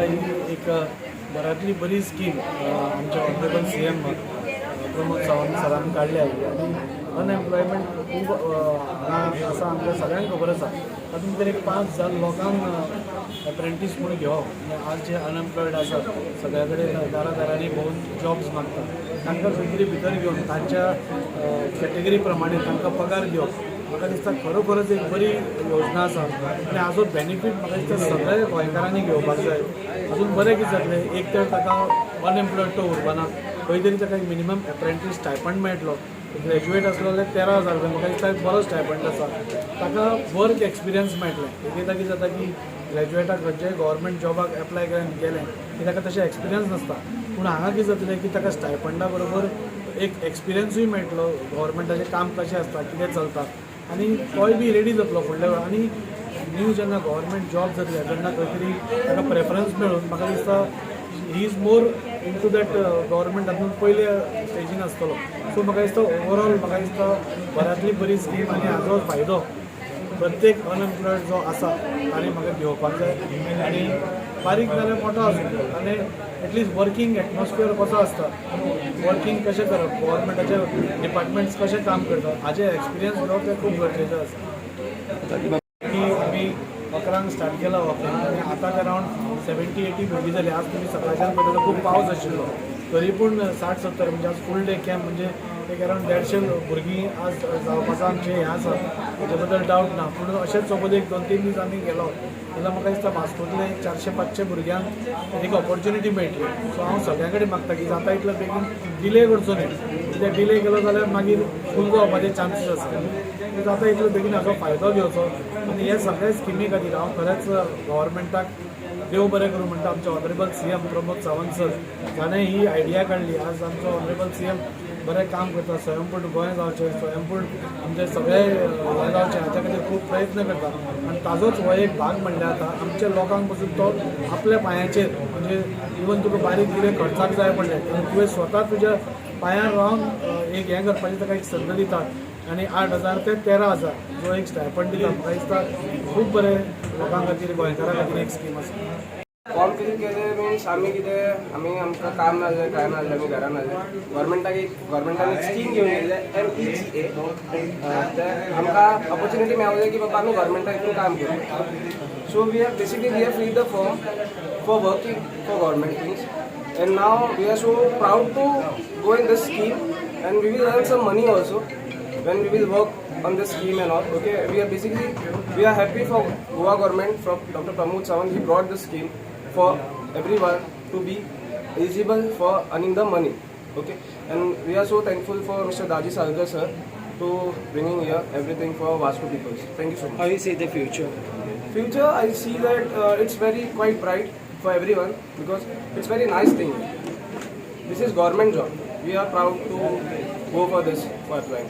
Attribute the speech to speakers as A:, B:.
A: ही एक बऱ्यांतली बरी स्कीम आमच्या ऑनरेबल सीएम प्रमोद सावंत सरान काडल्या ही. आनी अनएम्प्लॉयमेंट खूब हांगा आसा, आमकां सगळ्यांक खबर आसा. तातूंत भितर एक 5,000 लोकांक एप्रेंटीस म्हूण घेवप म्हणजे आज जे अनएम्प्लॉयड आसात, सगळ्या कडेन दारा दारांनी भोंवून जॉब्स मागतात, तांकां खंय तरी भितर घेवन तांच्या कॅटेगरी प्रमाणे तांकां पगार दिवप, म्हाका दिसता खरोखरच एक बरी योजना आसा आनी हाजो बेनिफीट म्हाका दिसता सगळ्या गोंयकारांनी घेवपाक जाय. अजून बरें कितें जातलें, एक तर ताका अनएम्प्लॉयड तो उरपाना, खंय तरी ताका एक मिनिमम एप्रेंटीस स्टायपंड मेळटलो. ग्रॅज्युएट आसलो जाल्यार 13,000 रुपया, म्हाका दिसता एक बरो स्टायपंड आसा. ताका वर्क एक्सपिरियन्स मेळटलें. एक एकदां कितें जाता की ग्रॅज्युएटाक खंयच्याय गव्हर्मेंट जॉबाक एप्लाय केलें गेलें की ताका तशें एक्सपिरियन्स नासता. पूण हांगा कितें जातलें की ताका स्टायपंडा बरोबर एक एक्सपिरियन्सूय मेळटलो, गव्हर्मेंटाचें काम कशें आसता, कितें चलता, आनी तोय बी रेडी जातलो फुडल्या वेळार. आनी न्यू जेन्ना गव्हर्मेंट जॉब जातले तेन्ना खंय तरी ताका प्रेफरन्स मेळून म्हाका दिसता he is more into that government हातून पयल्या स्टेजीन आसतलो. सो म्हाका दिसता ओवरऑल म्हाका दिसता बऱ्यांतली बरी स्कीम आनी हाजो फायदो प्रत्येक अनएम्प्लॉयड जो आसा ताणें म्हाका घेवपाक जाय. आनी बारीक जाल्यार मोठो आसूं, आनी एटलिस्ट वर्कींग एटमॉस्फियर कसो आसता, वर्कींग कशें करप, गव्हर्मेंटाचे डिपार्टमेंट्स कशें काम करता, हाजें एक्सपिरियन्स घेवप तें खूब गरजेचें आसा. की आमी 11क स्टार्ट केला हो कॅम्प आनी आतां अरावंड 70-80 भुरगीं जालीं. आज तुमी सकाळच्यान पळयता, खूब पावस आशिल्लो, तरी पूण 60-70, म्हणजे आज फूल डे कॅम्प म्हणजे एक अरावंड 150 भुरगीं आज जावपाचो आमचें हें आसा, हाजे बद्दल डावट ना. पूण अशेंच सपोज एक 2-3 दीस आमी गेलो जाल्यार म्हाका दिसता वास्कोतले एक 400-500 भुरग्यांक एक ऑपॉर्च्युनिटी मेळटली. सो हांव सगळ्यां कडेन मागता की जाता इतलो बेगीन, डिले करचो न्हय, कित्याक डिले केलो जाल्यार मागीर फूल जावपाचे चान्सीस आसा. जाता इतलो बेगीन हाचो फायदो घेवचो. आनी हे सगळे स्किमी खातीर हांव खरेंच गव्हर्मेंटाक देव बरें करूं म्हणटा, आमचे honourable CM Pramod Sawant sir, जाणें ही आयडिया काडली. आज आमचो ऑनरेबल सीएम बरें काम करता. स्वयंपूर्ण गोंय जावचें, स्वयंपूर्ण आमचे सगळे हें जावचें, हाच्या खातीर खूब प्रयत्न करता आनी ताजोच हो एक भाग म्हणल्यार आतां आमच्या लोकांक पसून तो आपल्या पांयाचेर, म्हणजे इवन तुका बारीक कितें खर्चाक जाय पडलें तर तुवें स्वता तुज्या पांयार रावन एक हें करपाची ताका एक संद दितात. आनी 8,000 ते 13,000 जो एक स्टायपंड दिता, म्हाका दिसता खूब बरें लोकां खातीर, गोंयकारां खातीर एक स्कीम आसा.
B: फॉर्म फिल केले मिन्स आमी कितें, आमी आमकां काम नासलें, कांय नासलें, आमी घरान नासले. गव्हर्मेंटाक एक गव्हर्मेंटान एक स्कीम घेवन येयल्ले, एमईजीए. ते आमकां ऑपॉर्च्युनिटी मेळ्ळी की बाबा आमी गव्हर्मेंटा हितून काम करूं. So we have basically we have fill the form for working for government things and now we are so proud to go in this scheme and we will earn some money also when we will work on this scheme and all. Okay, we are basically we are happy for Goa government, from Dr. Pramod Sawant. He brought this scheme for everyone to be eligible for earning the money. Okay, and we are so thankful for Mr. Daji Salgar sir to bringing here everything for Vasco peoples. Thank you so much.
C: How you see the future?
B: Future, I see that it's very quite bright for everyone because it's very nice thing. This is government job. We are proud to go for this, for applying.